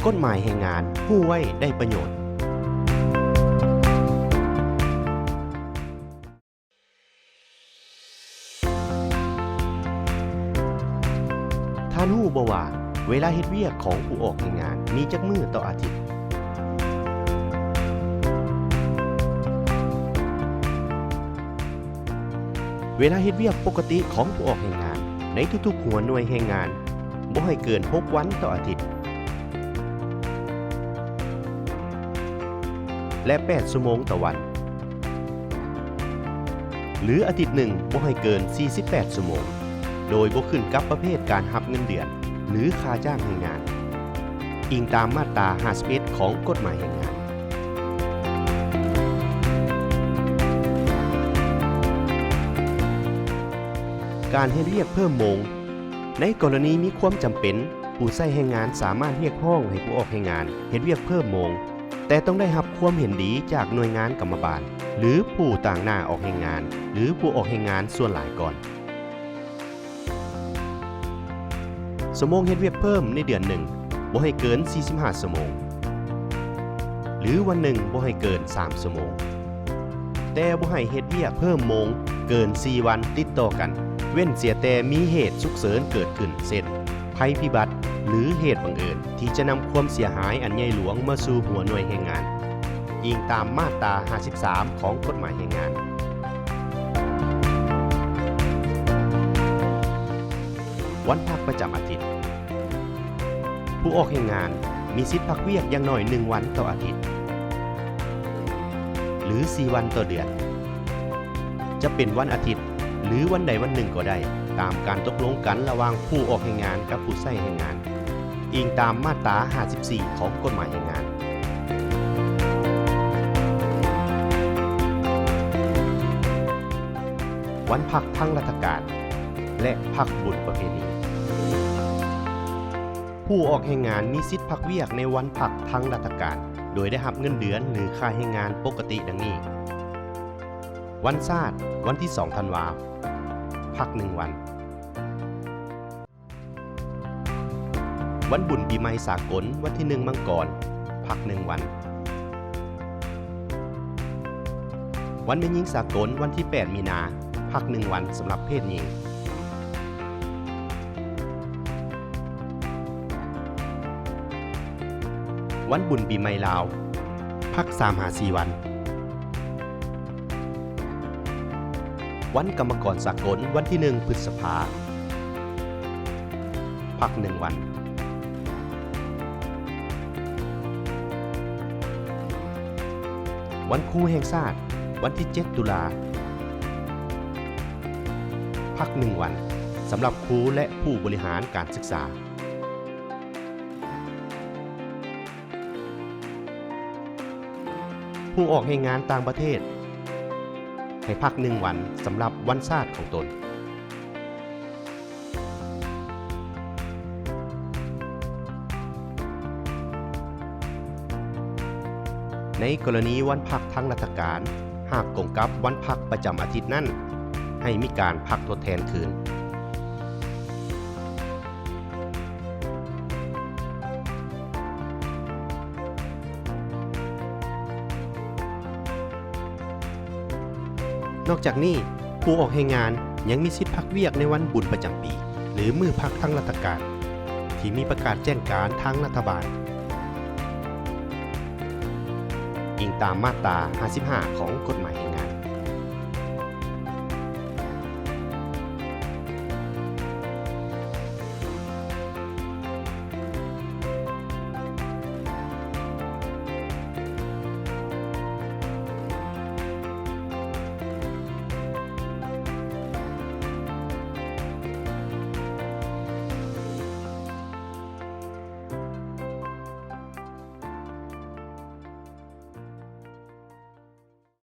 ກົດໝາຍແຮງງານ ຮູ້ໄວ້ໄດ້ປະໂຫຍດ. ທ່ານຮູ້ບໍ່ວ່າ ເວລາເຮັດວຽກຂອງຜູ້ອອກແຮງງານມີຈັກມື້ຕໍ່ອາທິດ? ເວລາເຮັດວຽກປົກກະຕິຂອງຜູ້ອອກແຮງງານໃນທຸກໆຫົວໜ່ວຍແຮງງານ ບໍ່ໃຫ້ເກີນຫົກວັນຕໍ່ອາທິດ ແລະ ແປດຊົ່ວໂມງຕໍ່ວັນ ຫຼື ອາທິດໜຶ່ງບໍ່ໃຫ້ເກີນສີ່ສິບແປດຊົ່ວໂມງ ໂດຍບໍ່ຂຶ້ນກັບປະເພດການຮັບເງິນເດືອນ ຫຼື ຄ່າຈ້າງແຮງງານ, ອີງຕາມມາດຕາຫ້າສິບເອັດຂອງກົດໝາຍແຮງງານ. ການເຮັດວຽກເພີ່ມໂມງ. ໃນກໍລະນີມີຄວາມຈຳເປັນ, ຜູ້ໃຊ້ແຮງງານສາມາດຮຽກຮ້ອງໃຫ້ຜູ້ອອກແຮງງານເຮັດວຽກເພີ່ມໂມງ, ແຕ່ຕ້ອງໄດ້ຮັບຄວາມເຫັນດີຈາກໜ່ວຍງານກຳມະບານ ຫຼື ຜູ້ຕາງໜ້າອອກແຮງງານ ຫຼື ຜູ້ອອກແຮງງານສ່ວນຫຼາຍກ່ອນ. ຊົ່ວໂມງເຮັດວຽກເພີ່ມໃນເດືອນໜຶ່ງບໍ່ໃຫ້ເກີນສີ່ສິບຫ້າຊົ່ວໂມງ ຫຼື ວັນໜຶ່ງບໍ່ໃຫ້ເກີນສາມຊົ່ວໂມງ, ແຕ່ບໍ່ໃຫ້ເຮັດວຽກເພີ່ມໂມງເກີນສີ່ວັນຕິດຕໍ່ກັນ, ເວັ້ນເສຍແຕ່ມີເຫດສຸກເສີນເກີດຂຶ້ນ ເຊັ່ນ ໄພພິບັດ ຫຼື ເຫດບັງເອີນທີ່ຈະນຳຄວາມເສຍຫາຍອັນໃຫຍ່ຫຼວງມາສູ່ຫົວໜ່ວຍແຮງງານ, ອີງຕາມມາດຕາຫ້າສິບສາມຂອງກົດໝາຍແຮງງານ. ວັນພັກປະຈຳອາທິດ. ຜູ້ອອກແຮງງານມີສິດພັກວຽກຢ່າງໜ້ອຍໜຶ່ງວັນຕໍ່ອາທິດ ຫຼື ສີ່ວັນຕໍ່ເດືອນ. ຈະເປັນວັນອາທິດ ຫຼື ວັນໃດວັນໜຶ່ງກໍໄດ້, ຕາມການຕົກລົງກັນລະຫວ່າງຜູ້ອອກແຮງງານກັບຜູ້ໃຊ້ແຮງງານ, ອີງຕາມມາດຕາຫ້າສິບສີ່ຂອງກົດໝາຍແຮງງານ. ວັນພັກທາງລັດຖະການ ແລະ ພັກບຸນປະເພນີ. ຜູ້ອອກແຮງງານມີສິດພັກວຽກໃນວັນພັກທາງລັດຖະການ ໂດຍໄດ້ຮັບເງິນເດືອນ ຫຼື ຄ່າແຮງງານປົກກະຕິດັ່ງນີ້: ວັນຊາດ ວັນທີສອງທັນວາ ພັກໜຶ່ງວັນ. ວັນບຸນປີໃໝ່ສາກົນ ວັນທີໜຶ່ງມັງກອນ ພັກໜຶ່ງວັນ. ວັນແມ່ຍິງສາກົນ ວັນທີແປດມີນາ ພັກໜຶ່ງວັນສຳລັບເພດຍິງ. ວັນບຸນປີໃໝ່ລາວ ພັກສາມຫາສີ່ວັນ. ວັນກຳມະກອນສາກົນ ວັນທີໜຶ່ງພຶດສະພາ ພັກໜຶ່ງວັນ. ວັນຄູແຫ່ງຊາດ ວັນທີເຈັດຕຸລາ ພັກໜຶ່ງວັນ ສຳລັບຄູ ແລະ ຜູ້ບໍລິຫານການສຶກສາ. ຜູ້ອອກແຮງງານຕ່າງປະເທດ ໃຫ້ພັກໜຶ່ງວັນສຳລັບວັນຊາດຂອງຕົນ. ໃນກໍລະນີວັນພັກທາງລັດຖະການ ຫາກກົງກັບວັນພັກປະຈຳອາທິດນັ້ນ ໃຫ້ມີການພັກທົດແທນຄືນ. ນອກຈາກນີ້, ຜູ້ອອກແຮງງານຍັງມີສິດພັກວຽກໃນວັນບຸນປະຈຳປີ ຫຼື ມື້ພັກທາງລັດຖະການ ທີ່ມີປະກາດແຈ້ງການທາງລັດຖະບານ. ອີງຕາມມາດຕາຫ້າສິບຫ້າຂອງກົດໝາຍແຮງ